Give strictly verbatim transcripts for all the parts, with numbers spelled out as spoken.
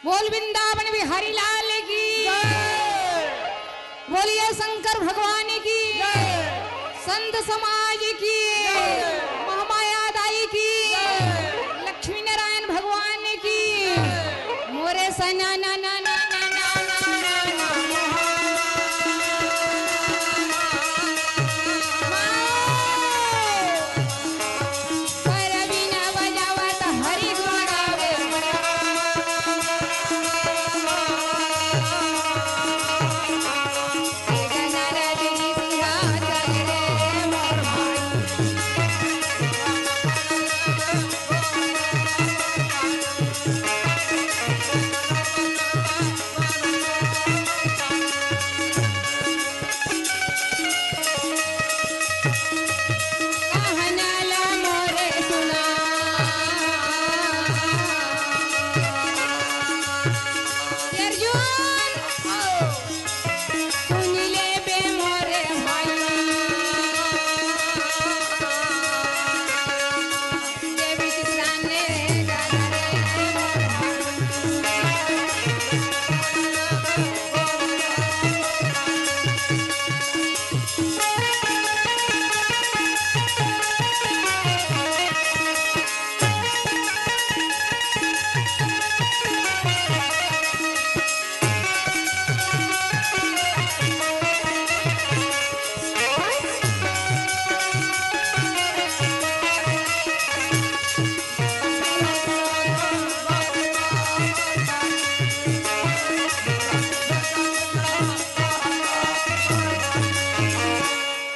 बोल वृंदावन बिहारी लाल की। बोलिए शंकर भगवान की। संत समाज की। महामाया दाई की। लक्ष्मी नारायण भगवान की। मोरे सना ना ना ना ना ना ना ना ना।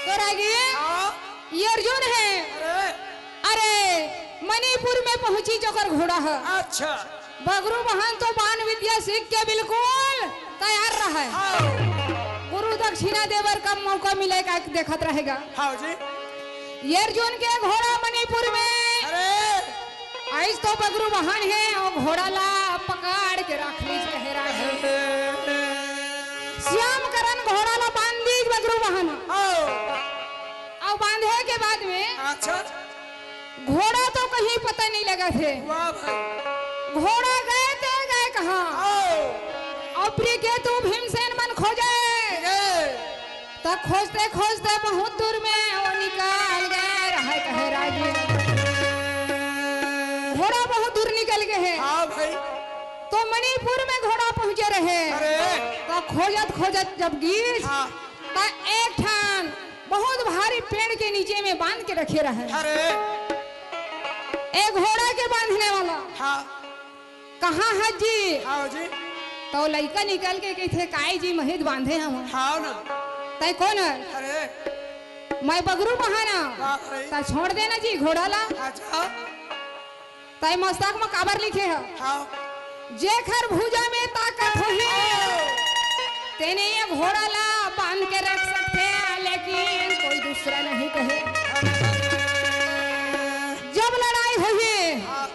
तो रागी, हाँ? ये अर्जुन है। अरे। अरे, मणिपुर में पहुंची जोकर घोड़ा है। अच्छा। बगरू बहन तो बाण विद्या सीख के बिल्कुल तैयार रहे। हाँ। गुरु दक्षिणा देवर का मौका मिले का देखत रहेगा। हाँ जी। ये अर्जुन के घोड़ा मणिपुर में। अरे। आइज तो बगरू बहन है, वो घोड़ा ला पकड़ के रख लीज कहे राहे। श्याम करण घोड़ा ला बांध दीज बगरू बहन। आओ। अउ बांधे के बाद में अच्छा। घोड़ा तो कहीं पता नहीं लगा थे। वाह भाई। घोड़ा गए ते गए कहाँ? आओ। अउ प्रिय केतु भीमसेन मन खोजे। ये। त खोजते खोजते बहुत दूर में वो निकाल गए रहे कहे रागी। घोड़ा बहुत दूर निकल गए है। हाँ भाई। तो मणिपुर में घोड़ा पहुंचे रहे। अरे। तो खोजत खोजत जब गीस, हाँ। तो एक ठान बहुत भारी पेड़ के नीचे में बांध के रखे रहे। अरे। एक घोड़ा के बांधने वाला। हाँ। कहाँ है जी? हाँ जी। तो लइका निकल के कहिथे, "काय जी, महित बांधे हम।" हाँ ना। तय कौन है? अरे। मैं बगरू बहाना। वाह भाई। त छोड़ देना जी घोड़ा ला। अच्छा। तय मस्तक में काबर लिखे है? हाँ। जेखर भुजा में ताकत होही, हाँ। तेने ये घोड़ा ला बांध के रख सकते हैं, लेकिन कोई दूसरा नहीं कहे। हाँ। जब लड़ाई होही, हाँ।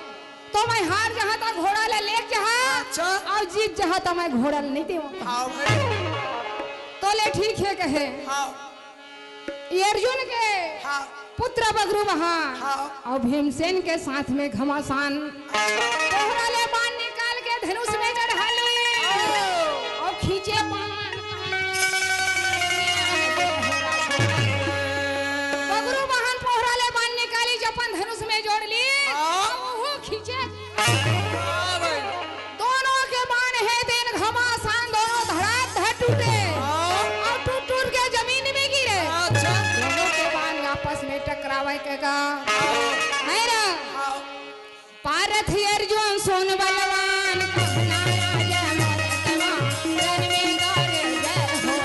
तो मैं हार जहाँ तक घोड़ा ला लेके जहाँ, अच्छा। अउ जीत जहाँ तक मैं घोड़ा ला नहीं देवँव। हाँ भाई। तो ले ठीक है कहे। हाँ। ये अर्जुन के हाँ। पुत्र बगरू बहान हाँ। अउ भीमसेन के साथ में घमासान। कोहरा ले बाण निकाल के धनुष में गड़हा ले। हाँ। अउ खींचे बाण। बगरू बहान पोहरा ले बाण निकाली, अपन धनुष में जोड़ ली। हाँ। अउ खींचे। हाँ भाई। दोनों के बाण हे तेन घमासान, दोनों धड़ाधड़ टूटे। हाँ। अउ टूट टूट के जमीन में गिरे। अच्छा। दोनों के बाण आपस में टकरावे के का। हाँ। है ना? हाँ। पारथ अर्जुन सुन बलवान, कहना राजा मरतवा, रण में गावे जय हो।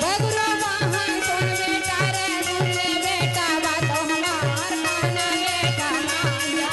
बगरो वाहन सुन बेटा रे, सुन ले बेटा बात हमार, कहना बेटा मान जा।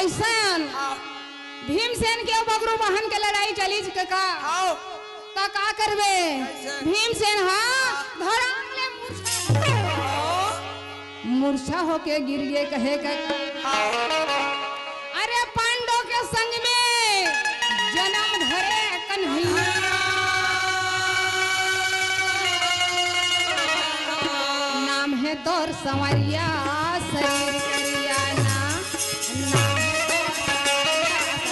भीमसेन, हाँ। भीमसेन के अउ बगरू बहन के लड़ाई चलिस कका। हाँ। त का करबे? कैसे? भीमसेन हा धड़ाम ले मूर्छा, हाँ। मूर्छा होके गिर गे कहे कका। हाँ। अरे पांडव के संग में जनम धरे कन्हैया। नाम हे तोर संवरिया, शरीर करिया ना। नाम हे तोर संवरिया, शरीर करिया ना।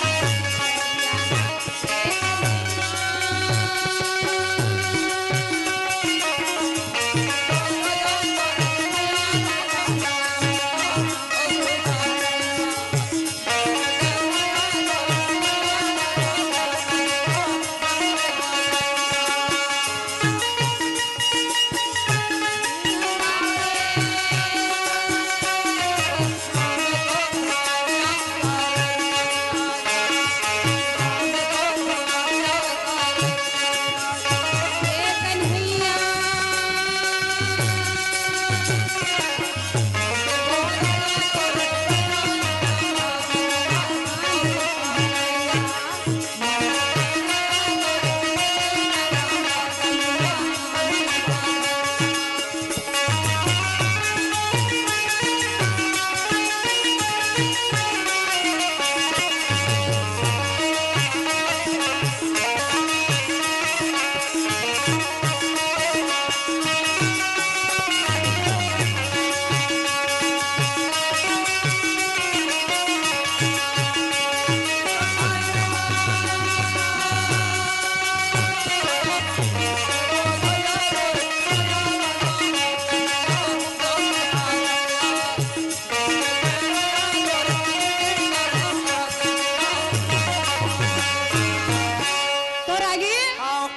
तो रागी, हाँ।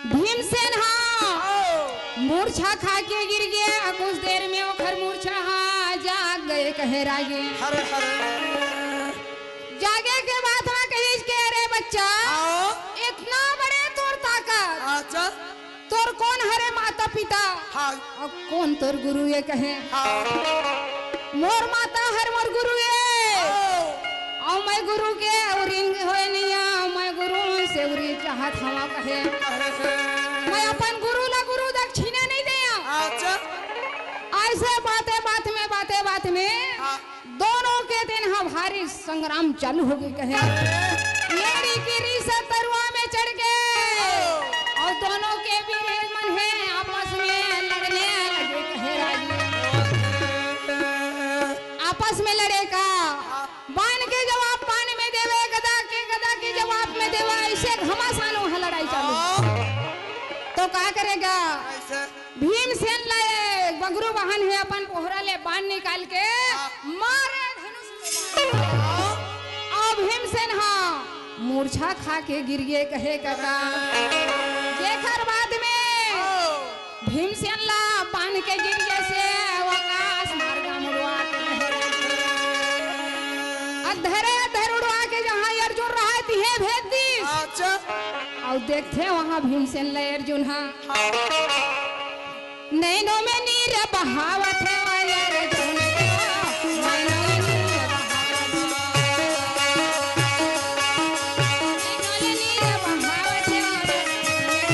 भीमसेन हा, हाँ। मूर्छा खा के गिर गे, अउ कुछ देर में ओखर मूर्छा हा जाग गे कहे रागी। हरे हरे। जागे के बाद में कहिस के, "अरे बच्चा, हाँ। इतना बड़े तोर ताकत।" अच्छा। तोर कोन हरे माता पिता? हाँ। अउ कोन तोर गुरु ये कहे? हाँ। मोर माता हर मोर गुरु ये। हाँ। अउ मैं गुरु के अउ ऋण होए नइ, अउ मैं गुरु से अउ ऋण चाहत हवा कहे। अरे से। मैं अपन गुरु ला गुरु दक्षिणा नइ देंव। अच्छा। अइसे बाते बात में, बाते बात में हाँ। दोनों के दिन हा भारी संग्राम चालू हो गे कहे। अरे। लेड़ी के रीस तरुआ में चढ़ गे। हाँ। अउ दोनों के वीर मन हे आपस में लड़ने लगे कहे रागी। आपस में लड़े का? हाँ। बाण के जवाब बाण में देवे, गदा के गदा के जवाब में देवे, अइसे घमासान हा लड़ाई चालू। हाँ। तो का करेगा? अइसे। भीमसेन ला ये बगरू बहन हे अपन पोहरा ले बाण निकाल के हाँ। मारे धनुष में बाण। हाँ। अउ भीमसेन हा मूर्छा खा के गिर गे कहे कका। जेखर बाद में हाँ। भीमसेन ला बांध के गिर गे से आकाश मार्ग मुड़वा के अधरे अधर उड़वा के जहाँ अर्जुन रहा तिहे भेज दिस। अच्छा। अउ देखथे वहाँ भीमसेन ला अर्जुन हा। नैनों में नीर बहावत हे वायर जौन को, नैनों में नीर बहावत हे। नैनों में नीर बहावत हे वायर जौन को।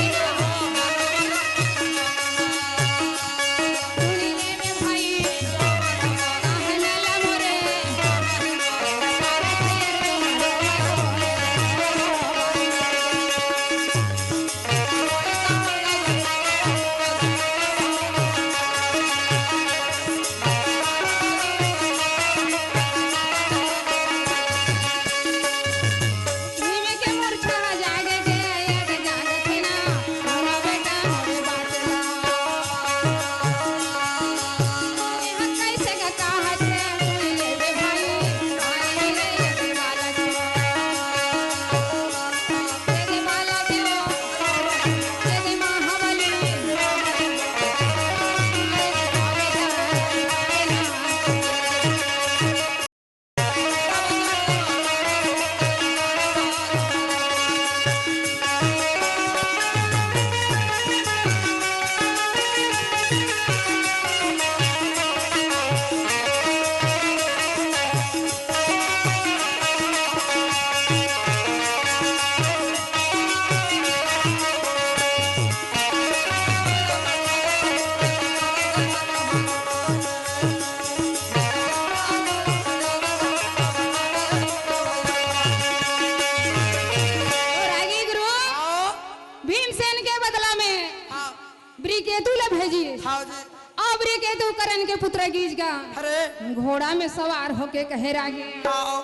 के पुत्र गीत गा। अरे। घोड़ा में सवार होके कहे रागी। आओ।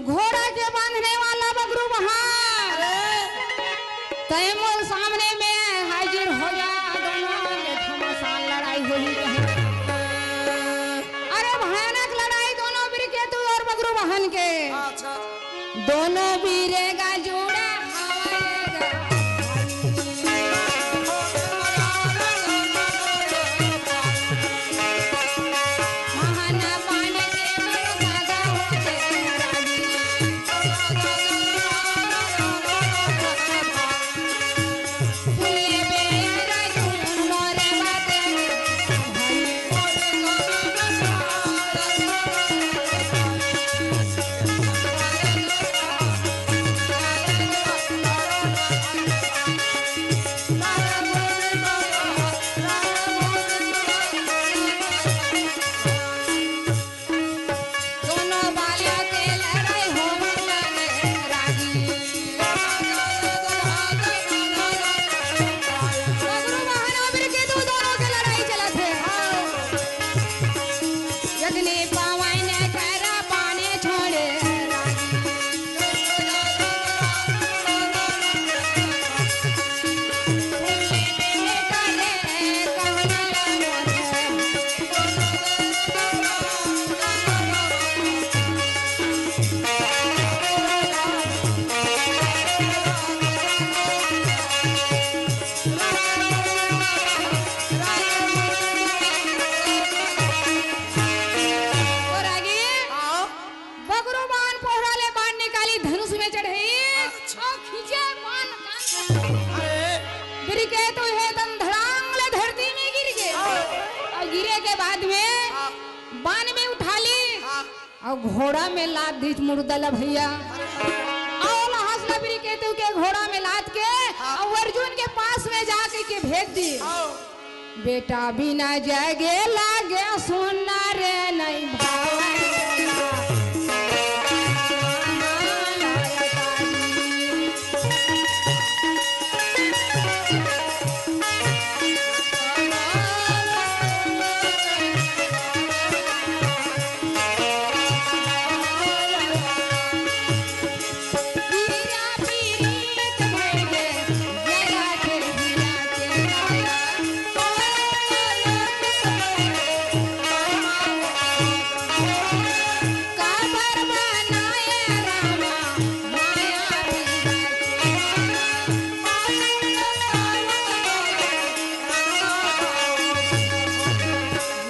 घोड़ा के बांधने वाला बगरू बहान। अरे। तय मोर सामने में हाजिर हो जा, दोनों में घमासान लड़ाई होही कहे। अरे भयानक लड़ाई दोनों बिरकेतु और बगरू बहान के। अच्छा। दोनों बीरे का जोड़ा हवाए गा। महाना पानी के में धागा हो दे रानी। सुनिए बे राजू मोरे बाते। दोनों बाला के लड़ाई होवे लगे रागी। बगरू बहान अउ बिरकेतु दोनों के लड़ाई चलत हे। यज्ञ पावन कर पानी छोड़े रागी। और आगे? हाँ। बगरू बहान पोहरा ले बाण निकाली, धनुष में चढ़े। अच्छा। अउ खींचे बाण कान से। अरे। बिरकेतु हे तन धड़ांग ले धरती में गिर गे। हाँ। अउ गिरे के बाद में हाँ। बाण में उठा ली। हाँ। अउ घोड़ा में लाद दीस मुर्दा ला भइया। अरे। अउ ओला हंस ला बिरकेतु के घोड़ा में लाद के हाँ। अउ अर्जुन के पास में जा के भेज दी। हाँ। बेटा बिना जगे लागे सुना रे नहीं भावे।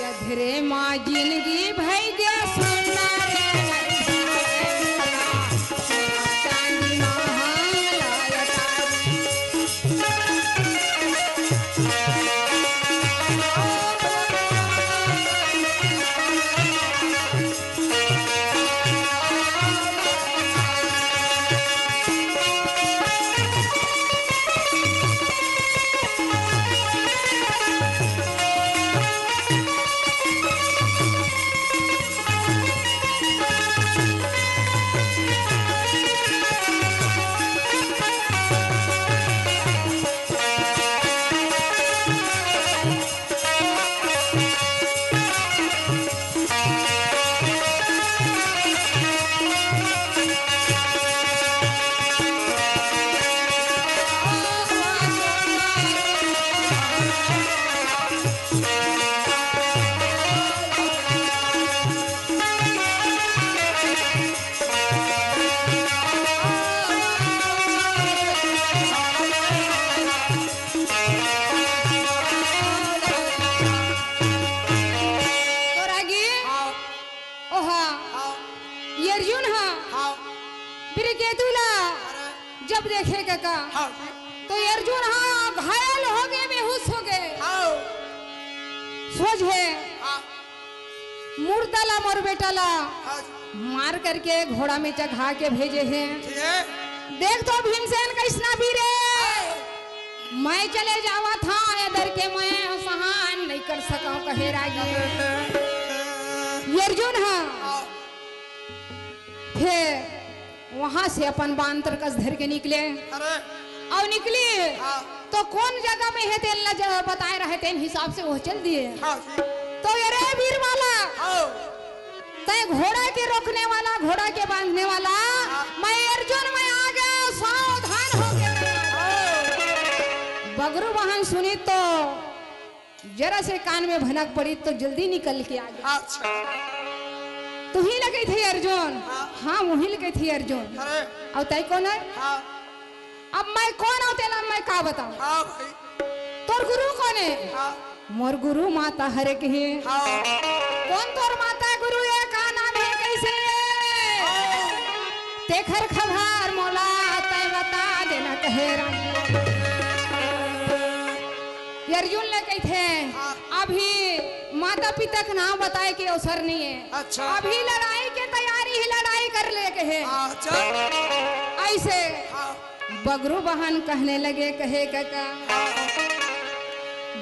यधरे माँ जिनगी भई गे सुंदर। तोर आगे? हाँ। ओहा। हाँ। ये अर्जुन हा। हाँ। बिरकेतु ला अरे। जब देखे कका, हाँ। तो ये अर्जुन हा घायल हो गे, बेहोश हो गे। हाँ। सोझे। हाँ। मुर्दा ला मोर बेटा ला हाँ। मार करके घोड़ा में चघा के भेजे हे। ठीक है। देख तो भीमसेन कइसना वीर हे। मैं चले जावत हंव, एदर के मैं सहन नइ कर सकंव, कहे रागी। ये अर्जुन ह। हाँ। फेर वहां से अपन बाण तरकस धर के निकले। अरे। अउ निकली हाँ। तो कोन जगह में हे तेन ला ज-, बताए रहे, तेन हिसाब से वो चल दिए। हाँ। तो ये रे वीर माला, हाँ। तय घोड़ा के रोकने वाला, घोड़ा के बांधने वाला, हाँ। मैं अर्जुन, मैं आ गया, सावधान हो गया। हाँ। बगरू वाहन सुनी तो जरा से कान में भनक पड़ी तो जल्दी निकल के आ गया। अच्छा। तू ही लगे थे अर्जुन? हाँ। हाँ, वही लगे थे अर्जुन। अरे। और तय कौन है? हाँ। अब मैं कौन हूँ तेला मैं का बताऊँ? हाँ भाई। तोर गुरु कौन है? हाँ। मोर गुरु माता हरे कहे। हाँ। कौन तोर माता गुरु है? का नाम है? कैसे है? हाँ। तेखर खबर मोला तय बता देना कहे राम। ये अर्जुन ले कहिथे, हाँ। अभी माता पिता के नाम बताए के अवसर नहीं है। अच्छा। अभी लड़ाई के तैयारी ही लड़ाई कर ले कहे। अच्छा। ऐसे हाँ। बगरू बहन कहने लगे, कहे काका।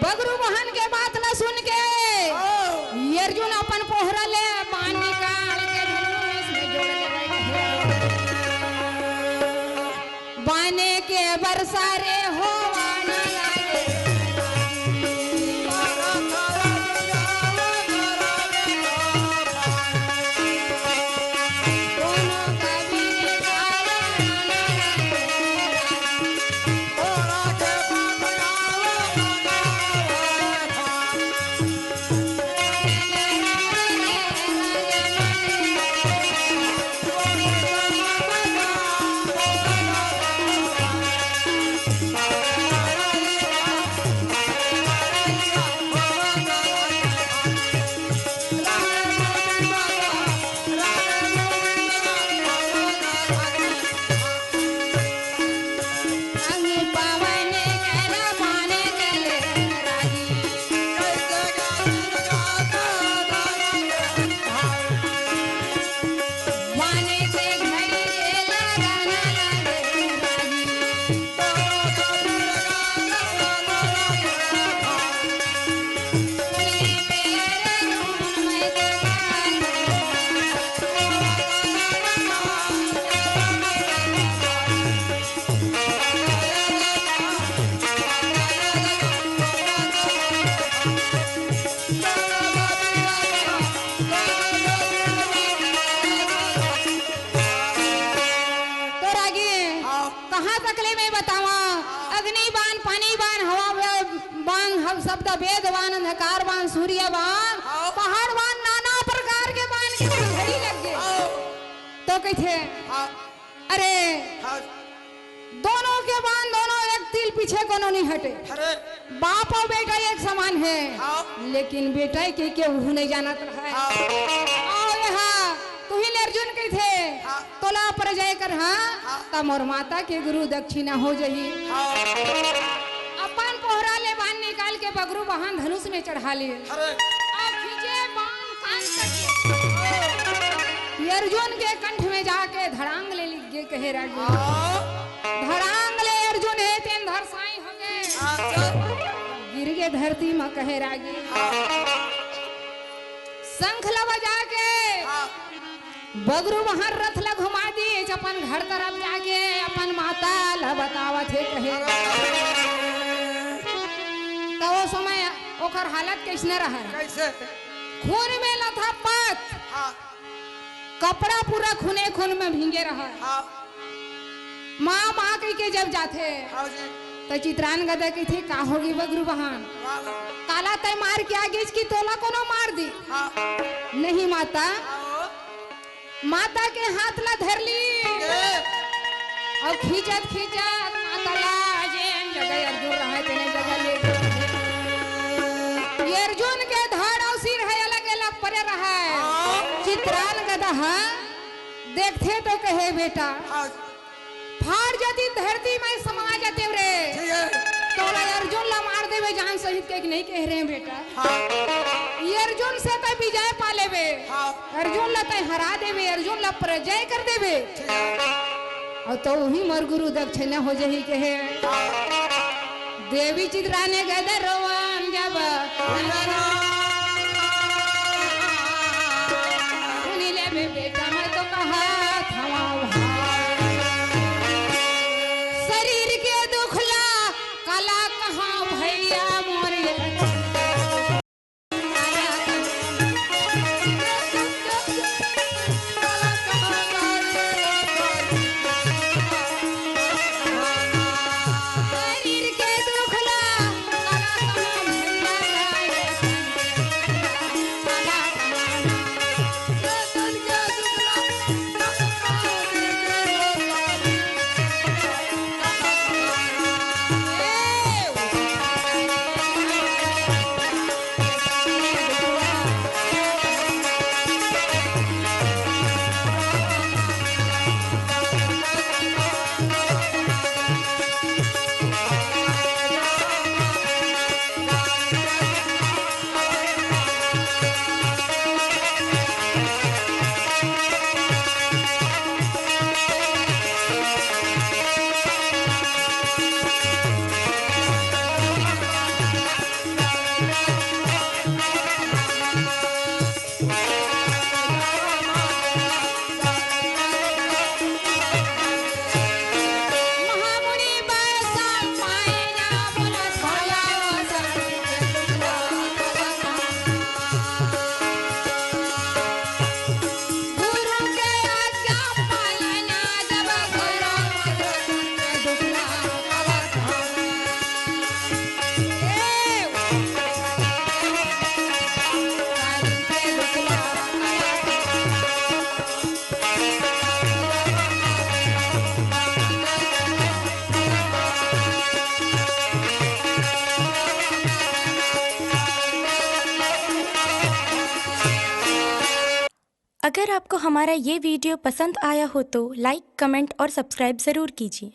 बगरू बहन के बात ला सुन के हाँ। ये अर्जुन अपन पोहरा ले बाण निकाल के धनुष में जोड़ ले। बाने के बरसा रे होवा न लागे। कोनो कवि के गावा न लागे। तोर आगे हाँ। कहाँ तक ले मैं बतावा? अग्नि बाण, पानी बाण, हवा बे-, बाण, हम शब्द वेद बाण, अंधकार बाण, सूर्य बाण, हाँ। पहाड़ बाण, नाना प्रकार के बाण के घड़ी लग गए। हाँ। तो कहिथे, हाँ। अरे, हाँ। दोनों के बाण, दोनों एक तिल पीछे कोनो नहीं हटे। अरे। बाप और बेटा एक समान है, हाँ। लेकिन बेटा के केहू नहीं जानत रहे। हाँ। और यहाँ तुही ले अर्जुन कहिथे, हाँ। तोला पराजय कर, हाँ, हाँ। त मोर माता के गुरु दक्षिणा हो जही। हाँ। अपन पोहरा ले बाण निकाल के बगरू वाहन धनुष में चढ़ा लिए। अरे। और खींचे बाण कान तक। ये अर्जुन के कंठ में जाके धड़ांग ले लिख गे कहे रागी। हाँ। धड़ांग ले अर्जुन हे तेन धरसाई हो गे। हाँ, चल। गिर गे धरती म कहे रागी। हाँ। शंख ल बजा के हाँ। बगरू वाहन रथ ल घुमा दीस, अपन घर तरफ जाके अपन माता ल बतावत हे कहे। त ओ समय ओकर हालत कइसने रहय? कइसे? खून में लथपथ। हाँ। कपड़ा पूरा खूने खून में भींगे रहय। हाँ। माँ, माँ कहिके जब जाथे, हाँ जी। त चितरान गदा कहिथे, "का होगे बगरू वाहन? वाह, वाह। काला तैं मार के आ गेस कि तोला कोनो मार दी?" हाँ। नहीं माता। हाँ। माता के हाथ ला धर ली। ए। अउ खींचत खींचत माता ला जेन जगह अर्जुन रहय, तेने जगह ले। ये अर्जुन के धड़ अउ सिर हे अलग अलग परे रहय। हाँ। चितरान गदा ह देखथे तो कहे, "बेटा, हाँ। फाड़ जतिन धरती में समा जतेव रे। ठीक है। तोला अर्जुन ला मार देबे जान सहित कहिके नहीं कहे रहे बेटा।" हाँ। ये अर्जुन से तैं विजय पा लेबे। हाँ। अर्जुन ला तैं हरा देबे, अर्जुन ला पराजय कर देबे। ठीक है। अउ तो उही मोर गुरु दक्षिणा हो जही कहे। हाँ। देवी चितरान गदा रोवन जब सुन लेबे बेटा, मैं तो कहत हवं भाई। शरीर के दुख ला काला कहा भैया मोर ये। अगर आपको हमारा ये वीडियो पसंद आया हो तो लाइक, कमेंट और सब्सक्राइब ज़रूर कीजिए।